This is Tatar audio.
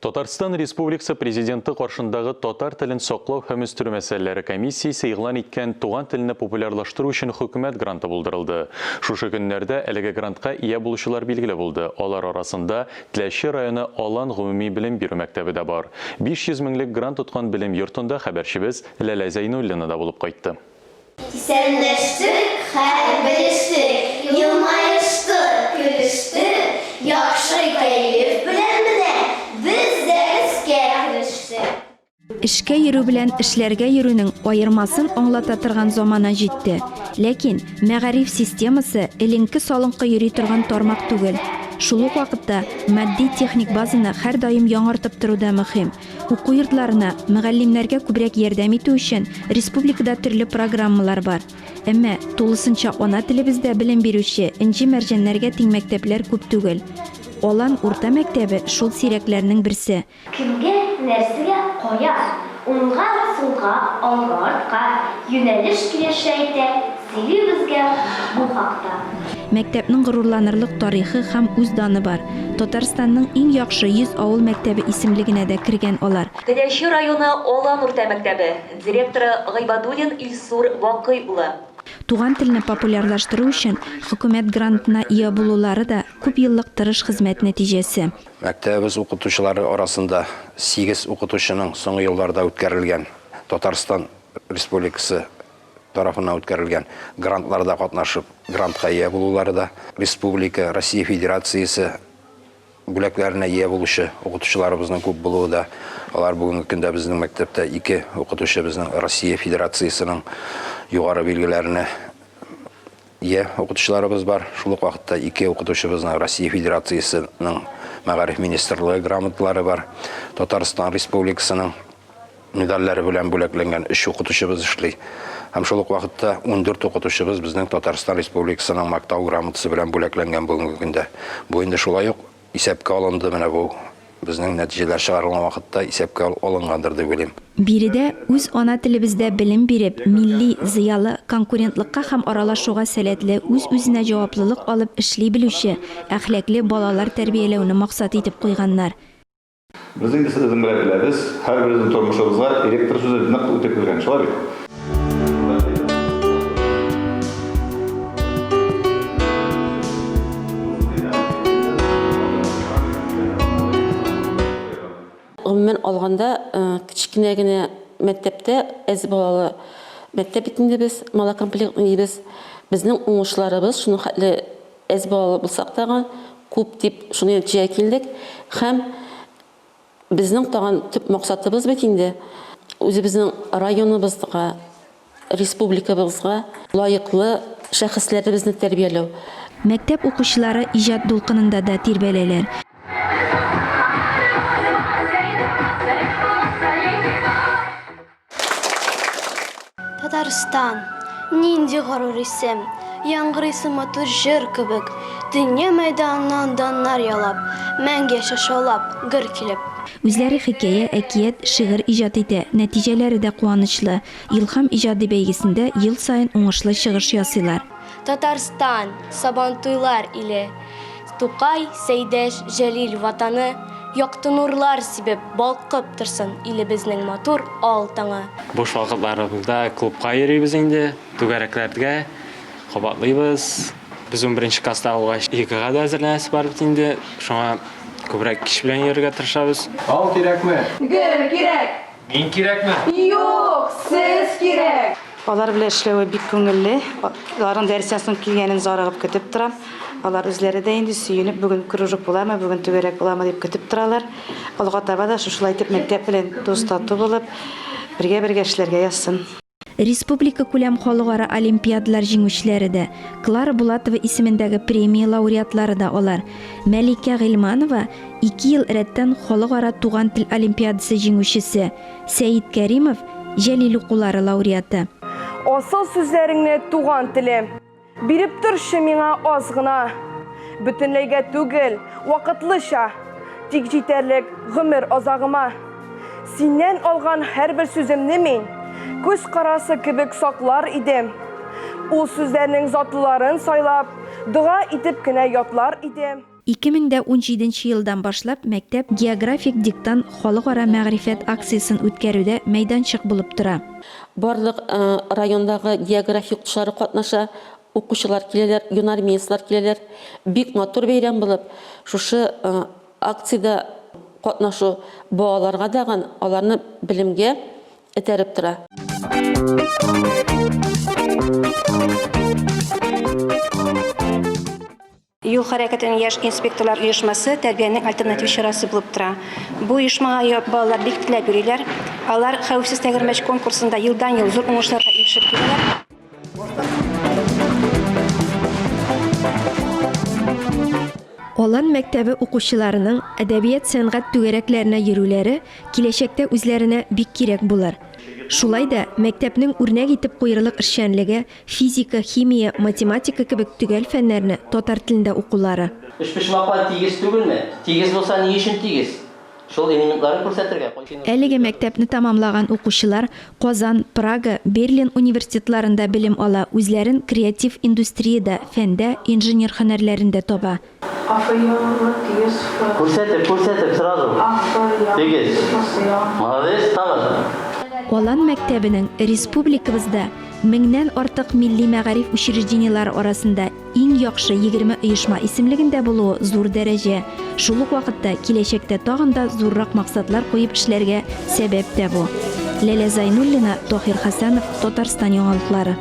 Татарстан Республикасы Президенты каршындагы татар телен саклау һәм үстерү мәсьәләләре комиссиясе игълан иткән туган телне популярлаштыру өчен хөкүмәт гранты булдырылды. Шушы көннәрдә әлеге грантка ия булучылар билгеле булды. Алар арасында Теләче районы Алан гомуми белем бирү мәктәбе дә бар. 500 меңлек грант откан белем йортында хәбәрчебез Ләлә Зәйнуллина да булып кайтты. Исәнләштек, хәл белештек, елмаештык, көлештек, яхшы кәеф белән менә без дәрескә керештек. Эшкә йөрү белән эшләргә йөрүнең аермасын аңлата торган замана җитте. Ләкин мәгариф системасы эленке-салынкы йөри торган тармак түгел. Шул ук вакытта матди-техник базаны һәрдаим яңартып тору да мөһим. Уку йортларына, мөгаллимнәргә күбрәк ярдәм итү өчен республикада төрле программалар бар. Әмма тулысынча ана телебездә белем бирүче энҗе-мәрҗәннәргә тиң мәктәпләр күп түгел. Алан урта мәктәбе шул сирәкләрнең берсе. Кемгә, нәрсәгә, кая, уңга, сулга, алга, артка, юнәлеш килешә әйтә, сөйли безгә бу хакта. Мәктәпнең горурланырлык тарихы һәм үз даны бар. Татарстанның иң яхшы 100 авыл мәктәбе исемлегенә дә кергән алар. Теләче районы Алан урта мәктәбе, директоры Гыйбадуллин Илсур Бакый улы. Туган телне популярлаштыру өчен хөкүмәт грантына ия булулары да күпьеллык тырыш хезмәт нәтиҗәсе. Мәктәбебез укытучылары арасында сигез укытучының соңгы елларда үткәрелгән Татарстан Республикасы тарафыннан үткәрелгән грантларда катнашып, грантка ия булулары да, республика, Россия Федерациясе бүләкләренә ия булучы укытучыларыбызның күп булуы да, алар бүгенге көндә безнең мәктәптә ике укытучы безнең Россия Федерациясенең югары билгеләренә ия укытучыларыбыз бар. Шул ук вакытта ике укытучыбызның Россия Федерациясенең Мәгариф министрлыгы грамоталары бар. Татарстан Республикасының медальләре белән бүләкләнгән өч укытучыбыз эшли. Һәм шул ук вакытта 14 укытучыбыз безнең Татарстан Республикасының Мактау грамотасы белән бүләкләнгән бүгенге көндә. Бу инде шулай ук исәпкә алынды, менә бу безнең нәтиҗәләр чыгарылган вакытта исәпкә алынгандыр дип уйлыйм. Биредә үз ана телебездә белем биреп, милли, зыялы, конкурентлыкка һәм аралашуга сәләтле, үз-үзенә җаваплылык алып эшли белүче, әхлаклы балалар тәрбияләүне максат итеп куйганнар. Без инде сезнең белән беләбез, һәрберебезнең тормышыбызга электр сүзе нык үтеп кергән, шулай бит? Гомумән алганда, кечкенә генә мәктәптә әз балалы мәктәп бит инде без, малокомплектный дибез. Безнең уңышларыбыз шуның хәтле Әз балалы булсак тагы, күп дип шундый нәтиҗәгә килдек. Һәм безнең тагын төп максатыбыз бит инде үзебезнең районыбызга, республикабызга лаеклы шәхесләребезне тәрбияләү. Мәктәп укучылары иҗат дулкынында да тирбәләләр. Татарстан! Нинди горур исем! Яңгырыйсы матур җыр кебек, Дөнья мәйданыннан даннар яулап, Мәңге яшә шаулап, гөр килеп. Үзләре хикәя, әкият, шигырь иҗат итә, нәтиҗәләре дә куанычлы. Илһам иҗади бәйгесендә ел саен уңышлы чыгыш ясыйлар. Татарстан, Сабантуйлар иле, Тукай, Сәйдәш, Җәлил ватаны, Якты нурлар сибеп, балкып торсын илебезнең матур ал таңы. Буш вакытларыбызда клубка йөрибез инде, түгәрәкләргә кабатлыйбыз. Без унберенче класста булгач, ЕГЭга да әзерләнәсе бар бит инде, шуңа күбрәк кич белән йөрергә тырышабыз. Ал кирәкме? Гөл кирәк! Мин кирәкме? Юк, сез кирәк! Алар белән эшләве бик күңелле. Аларның дәрестән соң килгәнен зарыгып көтеп торам. Алар үзләре дә инде сөенеп, бүген кружок буламы, бүген түгәрәк буламы дип көтеп торалар. Алга таба да шушылай итеп мәктәп белән дус-тату булып, бергә-бергә эшләргә язсын. Республикакүләм халыкара олимпиадалар җиңүчеләре дә, Клара Булатова исемендәге премия лауреатлары да алар. Мәликә Гыйльманова, ике ел рәттән Халыкара туган тел олимпиадасы җиңүчесе, Сәет Кәримов, Җәлил укулары лауреаты. Асыл сүзләреңне, туган телем. Биреп торчы миңа аз гына. Бөтенләйгә түгел, вакытлыча. Тик җитәрлек гомер азагыма. Синнән алган һәрбер сүземне мин күз карасы кебек саклар идем. Ул сүзләрнең затлыларын сайлап, дога итеп кенә ятлар идем. 2017 нче елдан башлап мәктәп Географик диктант халыкара мәгърифәт акциясен үткәрүдә мәйданчык булып тора. Барлык райондагы география укытучылары катнаша, укучылар киләләр, юнармеецлар киләләр. Бик матур бәйрәм булып, шушы акциядә катнашу балаларга дагын аларны белемгә этәреп тора. Юл хәрәкәтенең яшь инспекторлар оешмасы тәрбиянең альтернатив чарасы булып тора. Бу оешмага балалар бик теләп йөриләр. Алар Хәвефсез тәгәрмәч конкурсында елдан-ел зур уңышларга ирешеп киләләр. Алан мәктәбе укучыларының әдәбият-сәнгать түгәрәкләренә йөрүләре киләчәктә үзләренә бик кирәк булыр. Шулай да мәктәпнең үрнәк итеп куерлык эшчәнлеге физика, химия, математика кебек төгәл фәннәрне татар телендә укулары. Өчпочмаклар тигез түгелме? Тигез булса, ни өчен тигез? Шул элементларын күрсәтергә. Әлеге мәктәпне тәмамлаган укучылар Казан, Прага, Берлин университетларында белем ала, үзләрен креатив индустриядә, фәндә, инженер һөнәрләрендә таба. Күрсәтеп, күрсәтеп, сразу. Тигез. Молодец, тагын. Алан мәктәбенең республикабызда меңнән артык милли мәгариф учреждениеләре арасында иң яхшы 20 оешма исемлегендә булуы зур дәрәҗә, шул ук вакытта киләчәктә тагын да зуррак максатлар куеп эшләргә сәбәп тә бу. Ләлә Зайнуллина, Таһир Хәсәнов, Татарстан яңалыклары.